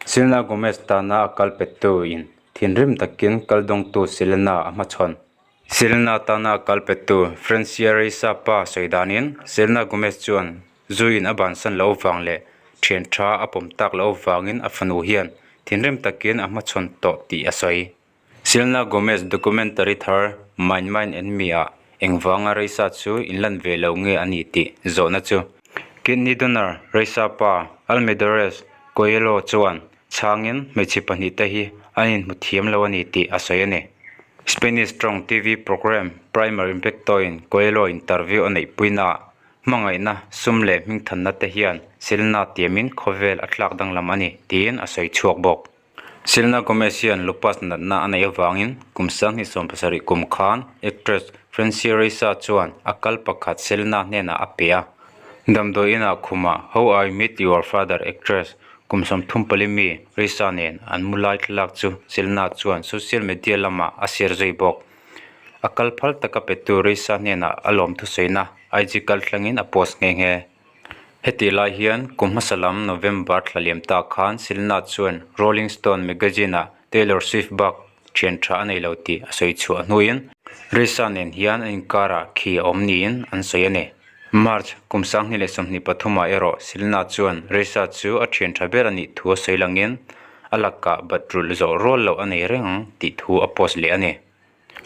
Selena Gomez tana a kal pettu in thinrim takin kal dawngtu Selena a hmachhawn. Selena tana a kal pettu Francia Raisa pa sawi danin Selena Gomez chuan zuiin a bansan loh vang leh thian tha a pawm tak loh vangin a fanu hian thinrim takin a hmachhawn tawh tih a sawi. Selena Gomez documentary thar Mine Mine and Me ah engvanga Raisa chu inlan ve lo nge a ni tih zawhna chu Kidney donor Raisa pa Almedores Coelho chuan chhangin hmeichhe pahnihte hi an inhmu thiam lo a ni tih a sawi a ni. Spanish tawng TV programme Primer Impacto-in Coelho interview a neihpuinaah hmangaihna, sum leh hmingthanna te hian Selena tiamin khawvel a tlak danglam a ni tiin a sawi chhuak bawk. Selena Gomez hian lupus natna a neih avangin kum 2017 kum khan actress Francia Raisa chuan a kal pakhat Selena hnenah a pe a. Damdawi inah khumah How I Met Your Father actress kum 34 mi Raisa nen an mu lai thlalak chu Selena chuan social media lamah a share zui bawk. A kal phal taka petu Raisa hnenah a lawm thusawiina IG kaltlangin a post nghe nghe. Hetih lai hian kum hmasa lam November thla liam ta khan Selena chuan Rolling Stone magazine-ah Taylor Swift bak thian tha a nei lo tih a sawi chhuah hnuin Risa nen hian an inkarah khi a awm niin an sawi a ni. March kum 2023 ah erawh Selena chuan Risa chu a thian tha ber a nih thu a sawi langin a lakah bat rulh zawh rual loh a nei reng ang tih thu a post leh a ni.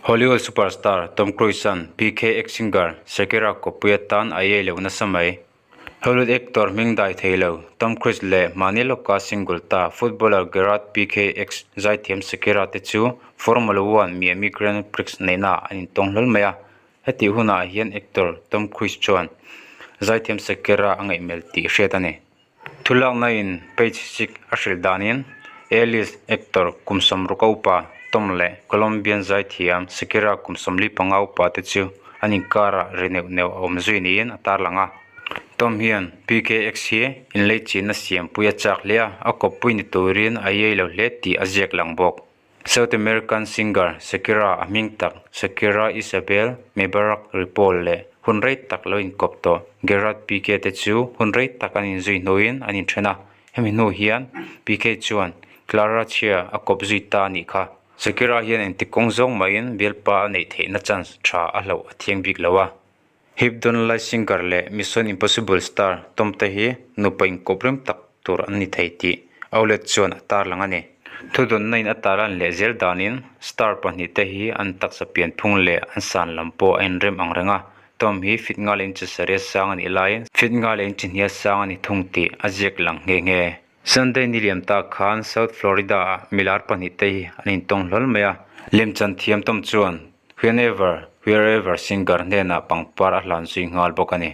Hollywood superstar Tom Cruise-a'n PK ex-singer Shakira kawppui atan a iai lo nasa mai. Hollywood actor hming dai thei lo Tom Cruise leh mahni lawka single ta footballer Gerard Pique ex zaithiam Shakira te chu Formula One Miami Grand Prix neihnaah an intawng hlawl mai a. Hetih hunah hian actor Tom Cruise chuan zaithiam Shakira a ngaihmel tih hriat a ni. Thulakna in page 6 a hrilh danin A-list actor kum 60 upa Tom leh Colombian zaithiam Shakira kum 45 upa te chu an inkarah ri neuh neuh a awm zui niin a tarlang a. Tom hian PKX hi inleichina siampui a chak hle a, a kawppui ni turin a iai lo hle tih a ziak lang bawk. South American singer Shakira a hming tak Shakira Isabel Mebarak Ripoll leh hun rei tak lo inkawp tawh Gerard Pique te chu hun rei tak an inzui hnuin an inthen a, hemi hnu hian Pique chuan Clara Chía a kawp zui ta a nih kha. Shakira hian engti kawng zawng mahin bialpa a neih theihna chance tha a hlauh a thiang bik lo a. Hip Don't Lie singer leh Mission Impossible star Tom te hi nupa inkawp rem tak tur an ni thei tih outlet chuan a tarlang a ni. Thudawnna in a tarlan leh zel danin star pahnihte hi an taksa pianphung leh an san lam pawh a inrem ang reng a, Tom hi feet nga leh inchi sarih sang a nih laiin feet nga leh inchi hnial sang a ni thung tih a ziak lang nghe nghe. Sunday ni liam tak khan South Florida ah milar pahnihte hi an intawng hlawl mai a, lemchan thiam Tom chuan Whenever, Wherever singer hnenah pangpar a hlan zui nghal bawk a ni.